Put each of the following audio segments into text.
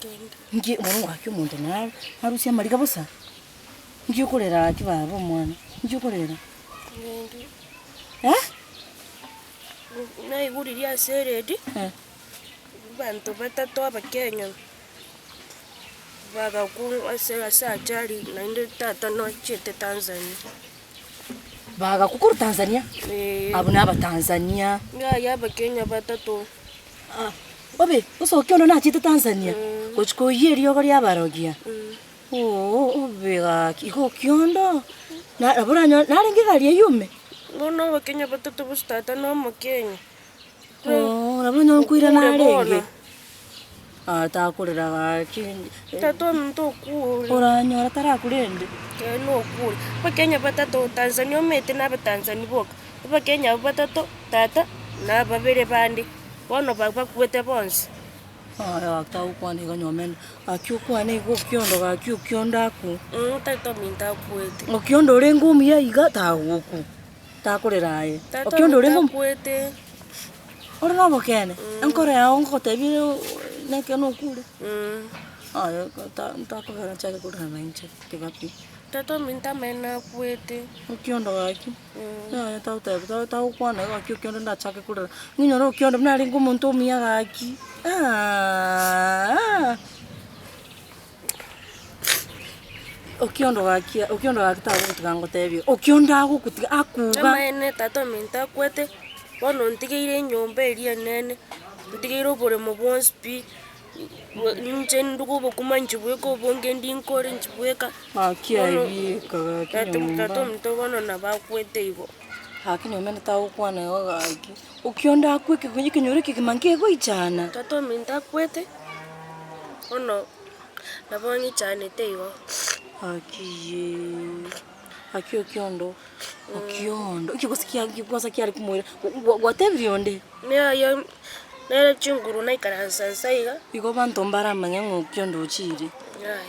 Kende. Nki bono gaki omonto nare narusie amariga bosa? Nki okorera gaki baba omwana, nki okorera? Rende. Eh? Naigure riria ase eredi, abanto batato abakenya bagakwa ase ase ajali naende tata nachiete Tanzania. Bagakwa korwa Tanzania? Eeh. Abwo na abatanzania. Yaya abakenya batato. Ah, obe, gose okiondo nachiete Tanzania, gochia koyia eriogo ria abarogia. Ooh obe gaki, igo okiondo, na nabo oranyore narenge egari eywo ime? Bono abakenya batato gose tata na omokenya. Ooh nabo onyore nkoirana Okure arenge. bono. Ah takorera gaki. Tata ominto okure. Oranyora tarakorende. Ee nokure. Abakenya batato Tanzania omanyete na abatanzania boka, abakenya abwo batato, tata na babere bande, bono ba bakwete bonsi. Aya gaki tagokwana iga nyomenda, gaki okwane iga okiondo gaki okiondo akwo. Tata ominto akwete. Okiondo orenge omuya iga tagokwa, takorera aye. Tata Okiondo ominto orenge omu. akwete. Ore na obokeene, enkoro yao ngogotebia ere nekeene okure. Aye ta ntakogera nchake korera na inche tiga pi. Tata ominto amaene akwete. Okiondo gaki. Yaya tagoteba ta tagokwana iga gaki okiondo ndachake korera, ng'inyore okiondo buna arenge omonto omuya gaki aaah. Okiondo gaki okiondo gaki tagogotiga ngotebie, okiondo agogotiga akuga. Amaene tata ominto akwete, bono ontigeire enyomba eria enene, ontigeire oboremo bwonsi pi. Inche nduge obokima inche bweka obonge ndi nkore inche bweka. Gaki Bono aye bieka gaki tata nyomba. tata ominto bono nabo akwete igo. Gaki nyomba ende tagokwana igo gaki, okionde akwe ekegonyo ekenyoro ekegima nkegoichana. Tata ominto akwete, bono nabo ng'ichanete igo. Gaki yee, gaki okiondo, okiondo, inki gose kia kwanza kiare komoira, gwa gwatebirie onde? Yaya nere chinguru naikaransa nsa iga. Igo abanto mbaramanye ng'a okiondo ochire. Yaya.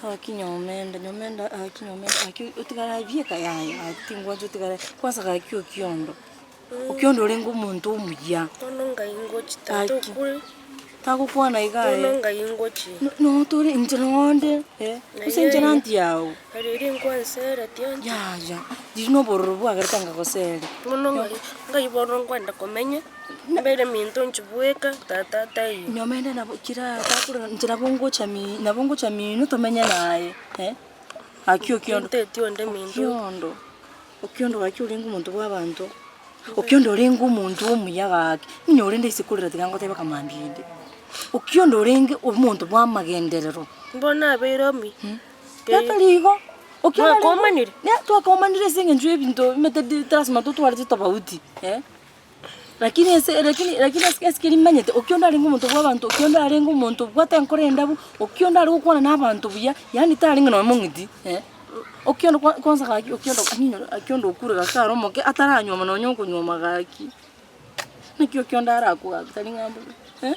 Gaki nyomenda, nyomenda gaki nyomenda gaki otigare aye bieka yaya gaki tingwancha otigare kwanza gaki okiondo, okiondo orenge omonto omuya. Bono ngai ngochi tata Gaki. okure. Tagokwana iga Bono aye. ngai ngochi. No notore inche nonde eh, gose inche nanti yago. Riria nkwanseretie inche. Yaya, riria na obororo bwagerete ngagoseria. Bono ngai, ngai bono nkwenda komenya, mbere minto inche bweka, tata taiyo. Nyomende nabo kira takorora inche nabo ngocha mi nabo ngocha mino tomenye naye eh, gaki okiondo. Tinteti onde minto. Okiondo, okiondo gaki orenge omonto bwa abanto. Okiondo orenge omonto omuya gaki, onye orende ase korera tiga ngotebe akamambia ende. Okiondo orenge omonto bw'amagenderero. Bono nabeire omuya. Tari igo, okiondo arenge Mwakomanire? Ne twakomanire ase eng'encho ya ebinto omanyete di lasima totware chitofauti eh. Lakini ase lakini lakini ase ase keri manyete, okiondo arenge omonto bwa abanto, okiondo arenge omonto obwate enkoro endabu, okiondo are gokwana na abanto buya, yaani tarenge nonye mong'iti eh. Okiondo kwa kwanza gaki okiondo ng'inyore okiondo okure gaki kare omoke ataranyuoma nonye okonyuoma gaki, naki okiondo arakwe gaki tari ng'a mbobe eh.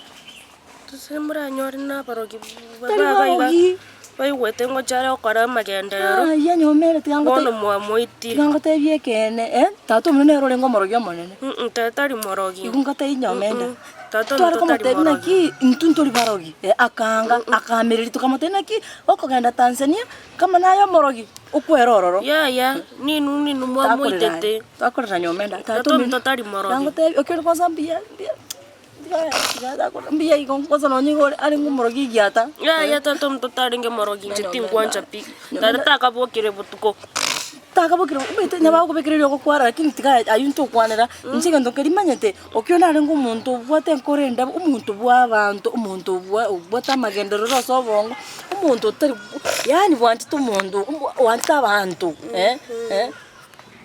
Gose moranyore nabarogi Tari baba iga barogi. baigwete ngocha are gokora amagenderero, Yaya nyomere tiga ngote bono mwamoitire. tiga ngotebie ekeene eh, tata omino nere orenge omorogi omonene. Tata tari morogi. Igo ngotebia nyomenda. Tata Tware ominto tari komotebia morogi. naki intwe ntori barogi, eh akaanga akaamereria tokamotebia naki okogenda Tanzania Kama naye omorogi, okwere ororo. Yaya, ninwe ninwe mwamoitete. Twakorera nyomenda. Tata ominto tari morogi. Nagotebia, okiore kwanza mbuya, mbuya, tiga tiga mbuya igo, kwanza nonye igo ore arenge omorogi egiata. Yaya tata ominto tarenge morogi inche tingwancha pi. Tata takabokire botuko. Takabokire, omanyete onye bagokobekera eriogo kwara lakini tiga aywo ntokwanera, inche egento keria manyete, okio narenge omonto obwate enkoro endabu, omonto bwa abanto, omonto obwa obwate amagenderero ase obongo, omonto otari yaani bwanchete omonto omo oanchete abanto eh, eh,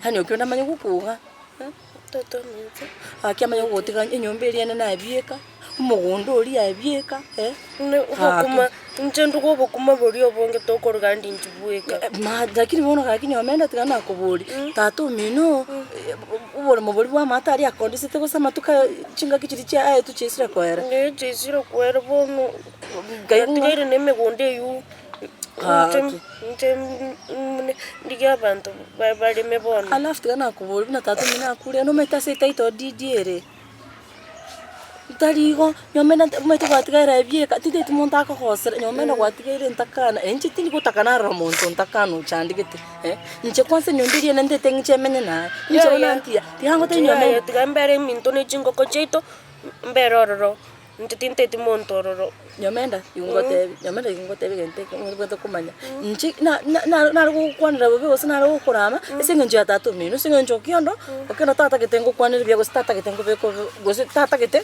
yaani okio namanye gokuga eh. Tata ominto. Gaki amanye gogotiga enyomba eria ene nabieka, omogondo oria abieka eh. Buna obokima, inche nduge obokima boria obonge tokoruga ndi inche bweka. Ma lakini bono gaki nyomenda tiga nakoboria, tata omino oboremo boria bwa amato aria akondisete gose amatuko aya chingaki chiria chia aetwe chiaisire koera. Ee chiaisire koera bono, Nkaigwa ng'a natigaire na emegondo eywo, inche Gaki. inche ndigie abanto bareme bono. Alafu tiga nakoboria buna tata omino akure, nomanyete ase etitle deed ere. Tari igo, nyomba ende omanyete gwatigaire aye bieka, tintageti monto akogosera, nyomba ende gwatigaire ntakana, inche tindi gotaka narora monto ntakana ochandegete eh, inche kwanza enyomba eria ere ntete ng'iche emenye naye, inche bono antiya, tiga ngotebi nyomba Yaya ende. tiga mbere eminto ne chingoko chiaito, mbere ororo, inche tinteti monto ororo. Nyomenda, igo ngotebi, nyomenda igo ngotebi egento eke obwenerete komanya, inche na- na- naro nare gokokwanera bobe gose nare gokorama, ase eng'encho ya tata omino, ase eng'encho okiondo, okiondo tatagete ngokwanere buya gose tatagete ngobeke obe gose tatagete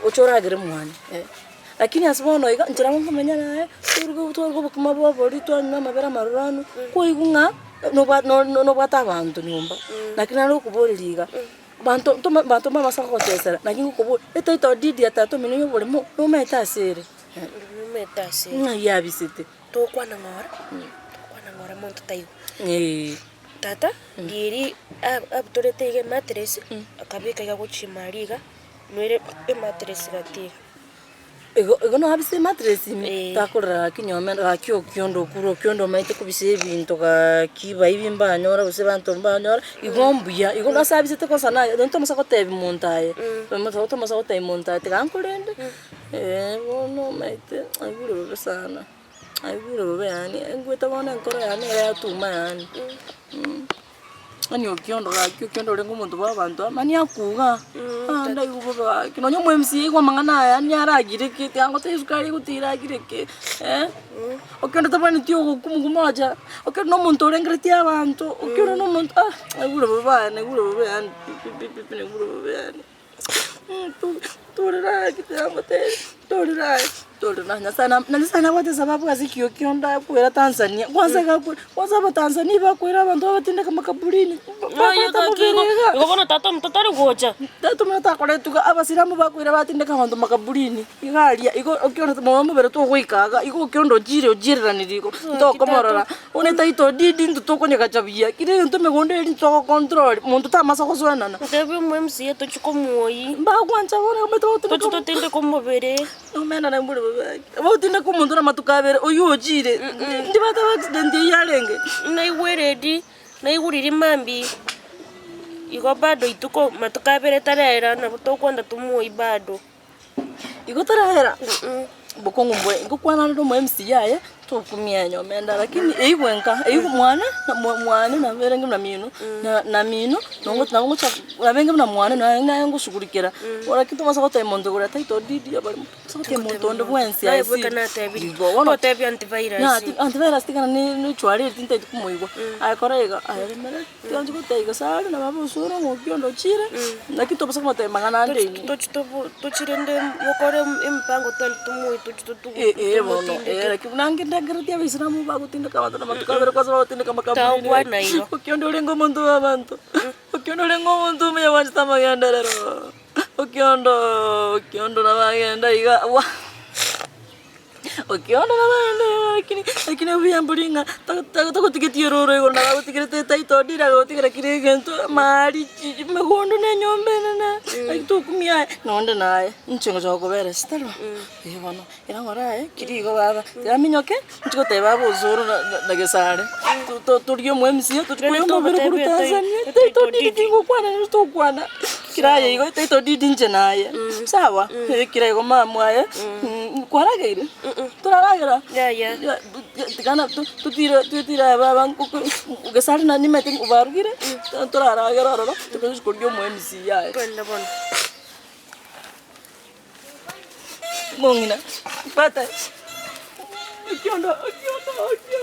oche oragere mwane eh. Lakini ase bono iga, inche nabo nkomenya naye, toruge twaruga obokima bwa obori, twanywa amabere amaruranu, kwaigwa ng'a nobwa no- nobwate abanto nyomba, lakini nare gokoboreria iga. Banto ntoma banto mbabasa gogochesera, naki ngokoboria, etitle deed ya tata omino ya oboremo, nomaete ase ere? Nomaete ase ere. Ng'ai yabisete? Tokwana ng'ora, tokwana ng'ora monto taiyo. Eh. Tata, riria ab- abutorete iga emattress, akabeka iga gochia ime aria iga, noere emattress gati iga. Igo igo nabise emattress ime, Eh. takorora gaki nyomba ende gaki okiondo okure okiondo omanyete kobisa ebinto gaki baibi mbanyora gose banto mbanyora, igo mbuya, igo nase abisete kwanza naye nonye tomosa gotebia monto aye, tomosa tomosa gotebia monto aye tiga nkorende, bono omanyete aigure bobe sana, aigure bobe yaani engwete bono enkoro yane ere yatuma yaani. Yaani okiondo gaki okiondo orenge omonto bwa abanto aba mani akuga, ah ndaigwa bobe gaki nonye omo MCA aigwe amang'ana aya yaani aragire ki tiga ngotebi esukari egotira agire ki eh, okiondo tabwenereti ogokumwa moja, okiondo na omonto orengeretie abanto, okiondo na omonto ah naigure bobe aye naigure bobe yaani pi pi pi pi naigure bobe yaani. Torera aye tiga ngotebi, torera aye, torera Nyasaye na Nyasaye nabwate esababu ase ekio kionde akwera Tanzania, kwanza iga akwe kwanza abatanzania bakwera abanto babatindeka makaburini, Aye bakoreta gaki igo, mobere iga. igo bono tata omonto tari gocha. Tata omino takoretwa iga, abasiramu bakoira batindeka abanto makaburini, iga aria, igo okiorete moyo mobere togoika iga, igo okionde ochire ochireraniri igo, ntokomorora. Bono etaito didi intwe tokonyegacha buya, kera egento emegondo eria intwe togocontrol, monto tamasa gosoanana. Ntebi omo MCA tochie komuoyia. Mbagwancha bono omanyete Tochie bagotindeka totindeke omobere. Omena naye mbore bobe gaki, bagotindeka omonto na amatuko abere, oywo ochire, ndi bateba accident eywo yarenge. Naigwe eredi, naigwe riria mambia, igo bado ituko matuko abere tarera nabo tokwenda tomuoyie bado. Igo tarahera bokong'u mbwe ngokwana rende omo MC aye tokumia nyomenda lakini eigwe nka eigwe mwane na mwa mwane naberenge buna mino na na mino nongo nabo ngocha nabenge buna mwane naye naye ngoshughulikera lakini tobasa gotebia monto igoro ya title deed yabarimo tobaisa gotebia monto onde bwensi Naye aye bweka si natebirie, igo bono totebia antivirus. na anti antivirus tigana ne ne echwara eri tintageti komoigwa aye kora iga aye remereri. Tianchi gotebia gose are nabo abosoro ng'a okio ondochire, naki tobasa komotebia mang'ana ande inwe. Tochi tobo tochirende mokore emipango twende tomoe tochi totugu Eh, eh, bono, tomotindeke. eh, lakini buna ngendengeretie abaisilamu bagotindeka abanto na amatuko abere kwanza bagotindeka makaburini Tagokwana igo. Okio onde orenge omonto bwa abanto, okio onde orenge omonto omuya bwanchete amagenderero, okiondo okiondo nabo agenda iga wa. Okiona nabande lakini lakini obuya mbori ng'a tagotigetie ororo igoro nabo agotigerete etitle deed agotigera kera egento amari chi emegondo na enyomba enene naki tokumia aye nonde naye inche ngocha gokobera ase tari bo eh bono ira ng'ora aye kiri igo baba tiga minyoke inche goteba baba osoro na na gesare to torigie omo MCA tochie koyia omobere korwa Tanzania title deed tingokwana nere tokwana. Kera aye igo title deed inche naye sawa kera igo mama aye kwarageire toraragera Yaya. tigana totire twetire aye baba gesare nari nimanyete barugire toraragera ororo togochi koria omo MC aye. Twende bono. Mong'ina bata ekiondo ekiondo ekiondo.